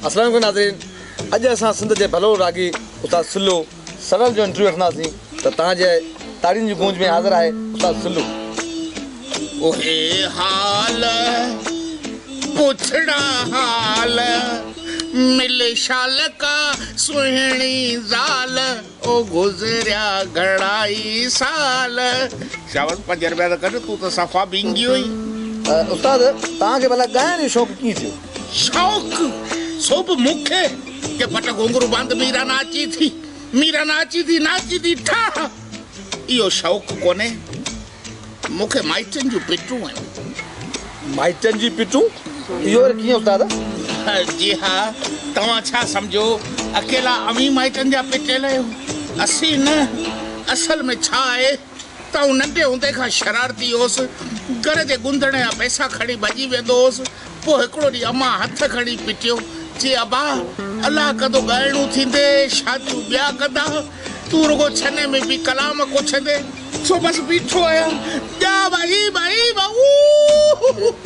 اسلام عليڪم ناظرين اڄ اسان سنڌ جي ڀلوڙ راڳي استاد سلو سڙل جو انٽرويو وٺنداسين ته توهان جي تاڙين جي گونج ۾ حاضر آهي استاد سلو. اهي حال پڇڙا حال ملي شال ڪا سهڻي زال او گذريا گهڻائي سال. شابس پنج رپيا ته ڪڍ تون ته صفا بينگي هئين. استاد توهان کي ڀلا ڳائڻ جو شوق ڪيئن ٿيو؟ شوق سو به مون کي ڪي پٽ گهنگهرو باند ميرا ناچي ٿي ميرا ناچي ٿي ناچي ٿي ٺاهه اهو شوق ڪونهي مون کي مائٽن جون پٽون آهن. مائٽن جي پٽون؟ اهو وري ڪيئن استاد؟ جي ها توهان ڇا سمجهيو اڪيلا اوهين مائٽن جا پٽيل آهيو اسين نه اصل ۾ ڇا آهي ته آئون ننڍي هوندي کان شرارتي هوس. گهر جي ڳنڌڻ جا پئسا کڻي ڀڄي ويندو هوس. پوء هڪڙو ڏينهن امان هٿ کڻي پٽيو. چي ابا! الله ڪندو ڳائڻو ٿيندي، شاديون ٻيا ڪندا. تون رڳو ڇني ۾ بيهي ڪلام ڪڇندين. سو بس بيٺو آهيان. ڄا ڀائي ڀائي ڀائو.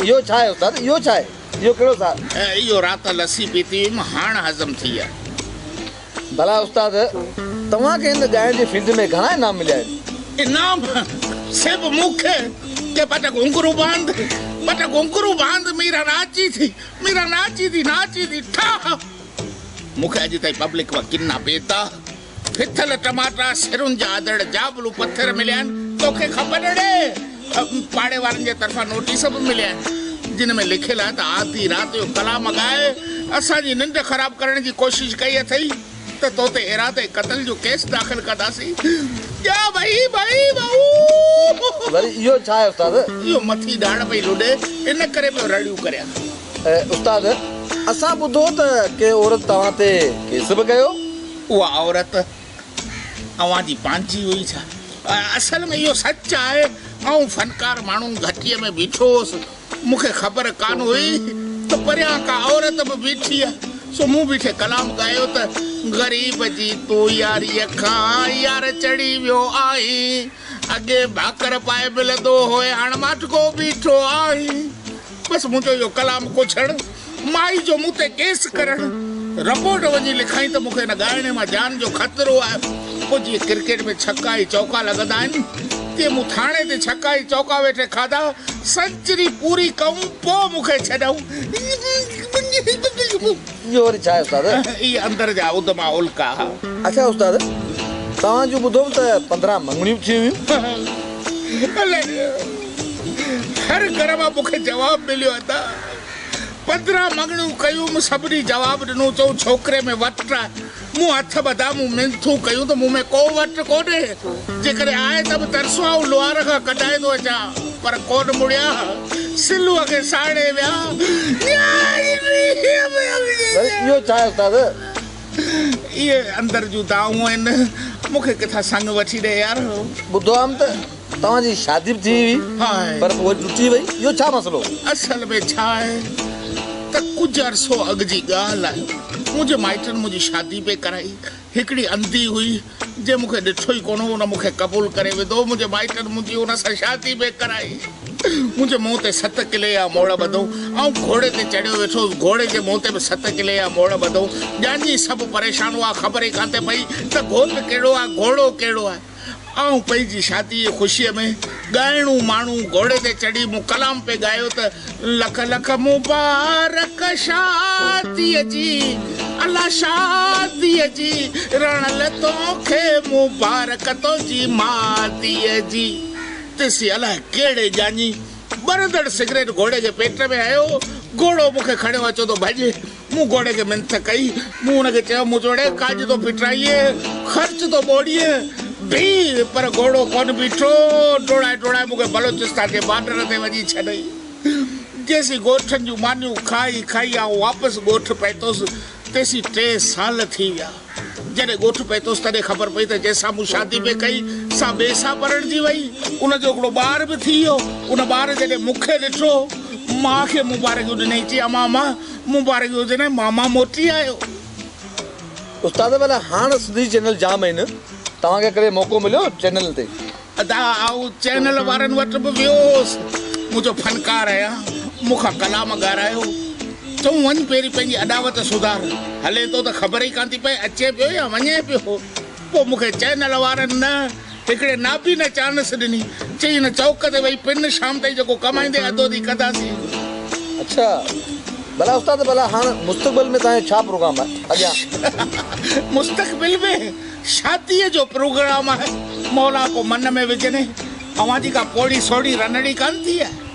اهو ڇا آهي استاد؟ اهو ڇا آهي؟ اهو ڪهڙو ساز؟ اهو رات لسي پيتي هيم، هاڻ هضم ٿي آهي. ڀلا استاد توهان کي هن ڳائڻ جي فيلڊ ۾ گهڻا انعام مليا آهن؟ انعام سي به مون کي ڪي پٽ گهنگهرو باند پٽ گهنگهرو باند ميرا ناچي ٿي ميرا ناچي ٿي ناچي ٿي ٺاهه مون کي اڄ تائين پبلڪ مان ڪنا پيتا ڦٿل ٽماٽا سرن جا ادڙ جابلو پٿر مليا آهن توکي خبر ڙي پاڙي وارن جي طرفان نوٽيس به مليا آهن جن ۾ لکيل آهي ته آڌي رات جو ڪلام ڳائي اسان جي ننڊ خراب ڪرڻ جي ڪوشش ڪئي اٿئي ته تو تي ارادي قتل جو ڪيس داخل ڪنداسين. جا ڀئي ڀئي ڀئو. وري اهو ڇا آهي استاد؟ اهو مٿي ڏاڙ پئي لڏي ان ڪري پيو رڙيون ڪريان. استاد اسان ٻڌو ته ڪنهن عورت توهان تي ڪيس به ڪيو. اها عورت اوهان جي پنهنجي هئي ڇا؟ اصل ۾ اهو سچ آهي، آئون فنڪار ماڻهو گهٽيء ۾ بيٺو هوس، مون کي خبر ڪانه هئي ته پريان ڪا عورت به بيٺي آهي، سو مون بيٺي ڪلام ڳايو ته، غريب جي تون ياريء کان يار چڙهي ويو آهين، اڳي ڀاڪر پائي ملندو هئين، هاڻ ماٺڪو بيٺو آهين. بس منهنجو اهو ڪلام ڪڇڻ، مائي جو مون تي ڪيس ڪرڻ، رپورٽ وڃي لکائين ته مون کي هن ڳائڻي مان جان جو خطرو آهي. پوء جيئن ڪرڪيٽ ۾ ڇڪا ۽ چوڪا لڳندا آهن، تيئن مون ٿاڻي تي ڇڪا ۽ چوڪا ويٺي کاڌا، سنچري پوري ڪئون، پوء مون کي ڇڏيائون. اهو وري ڇا آهي استاد؟ اهي اندر جا اڌما الڪا ها. اڇا استاد، توهان جون ٻڌوم ته 15 مڱڻيون به ٿيون هيون. الائي هر گهر مان مون کي جواب مليو ادا. 15 مڱڻيون ڪيون، مون سڀني جواب ڏنو، چئون ڇوڪري ۾ وٽ آهي. مون هٿ ٻڌا، مون منٿون ڪيون ته مون ۾ ڪو وٽ ڪونهي، جيڪڏهن آهي ته به ترسو آئون لوهار کان ڪڍائي ٿو اچان، پر ڪونه مڙيا، سلوء کي ساڙي ويا. وري اهو ڇا آهي استاد؟ اهي اندر جون دانهون آهن، مون کي ڪٿان سڱ وٺي ڏي يار. ٻڌو هئم ته توهان جي شادي به ٿي هئي پر پوء ٽٽي وئي، اهو ڇا مسئلو هو؟ اصل ۾ ڇا آهي ته ڪجهه عرصو اڳ جي ڳالهه آهي، منهنجي مائٽن منهنجي شادي پئي ڪرائي، هڪڙي انڌي هئي، جنهن مون کي ڏٺو ئي ڪونه هو، ان مون کي قبول ڪري وڌو، منهنجي مائٽن منهنجي ان سان شادي پئي ڪرائي، منهنجي منهن تي ست ڪلي جا موڙ ٻڌو، آئون گهوڙي تي چڙهيو ويٺو هوس، گهوڙي جي منهن تي به ست ڪلي جا موڙ ٻڌو، ڄاڃي سڀ پريشان هئا، خبر ئي ڪانه ٿي پئي ته گهوٽ ڪهڙو آهي، گهوڙو ڪهڙو آهي. آئون پنهنجي شاديء جي خوشيء ۾ ڳائڻو ماڻهو گهوڙي تي چڙهي مون ڪلام پئي ڳايو ته، لک لک مبارڪ شاديء جي، الله شاديء جي، رڻل توکي مبارڪ تنهنجي ماديء جي. تيسين الائي ڪهڙي ڄاڃي ٻرندڙ سگريٽ گهوڙي جي پيٽ ۾ هنيو، گهوڙو مون کي کڻيو اچو ٿو ڀڄي. مون گهوڙي کي منٿ ڪئي. مون هن کي چيو، مون چيو، اڙي ڪاڄ ٿو ڦٽرائين، خرچ ٿو ٻوڙين، بيهه! پر گهوڙو ڪونه بيٺو. ڊوڙائي ڊوڙائي مون کي بلوچستان جي بارڊر تي وڃي ڇڏئي. جيسين ڳوٺن جون مانيون کائي کائي آئون واپس ڳوٺ پهتس، تيسين ٽي سال ٿي ويا. جڏهن ڳوٺ پهتس، تڏهن خبر پئي ته جنهن سان مون شادي پئي ڪئي، سا ٻئي سان پرڻجي وئي. ان جو هڪڙو ٻار به ٿي ويو. ان ٻار جڏهن مون کي ڏٺو، ماء کي مبارڪيون ڏنائين، چي، امان، امان! مبارڪ هجي نه ماما موٽي آيو. استاد ڀلا هاڻ سنڌي چينل جام آهن توهان کي ڪڏهن موقعو مليو چينل تي. ادا آئون چينل وارن وٽ به ويو هوس مون چيو فنڪار آهيان مون کان ڪلام ڳارايو تون وڃ پهرين پنهنجي اڏاوت سڌار. هلين ٿو ته خبر ئي ڪانه ٿي پئي اچين پيو يا وڃين پيو. پوء مون کي چئنل وارن نه هڪڙي نابينا چانس ڏني. چئي هن چوڪ تي ويهي پن شام تائين جيڪو ڪمائيندين اڌو اڌ ڪنداسين. اڇا ڀلا استاد ڀلا هاڻ مستقبل ۾ توهان جو ڇا پروگرام آهي اڳيان. مستقبل ۾ شاديء جو پروگرام آهي. مولا ڪو من ۾ وجهني. اوهان جي ڪا پوڙهي سوڙهي رنڙي ڪانه ٿي آهي.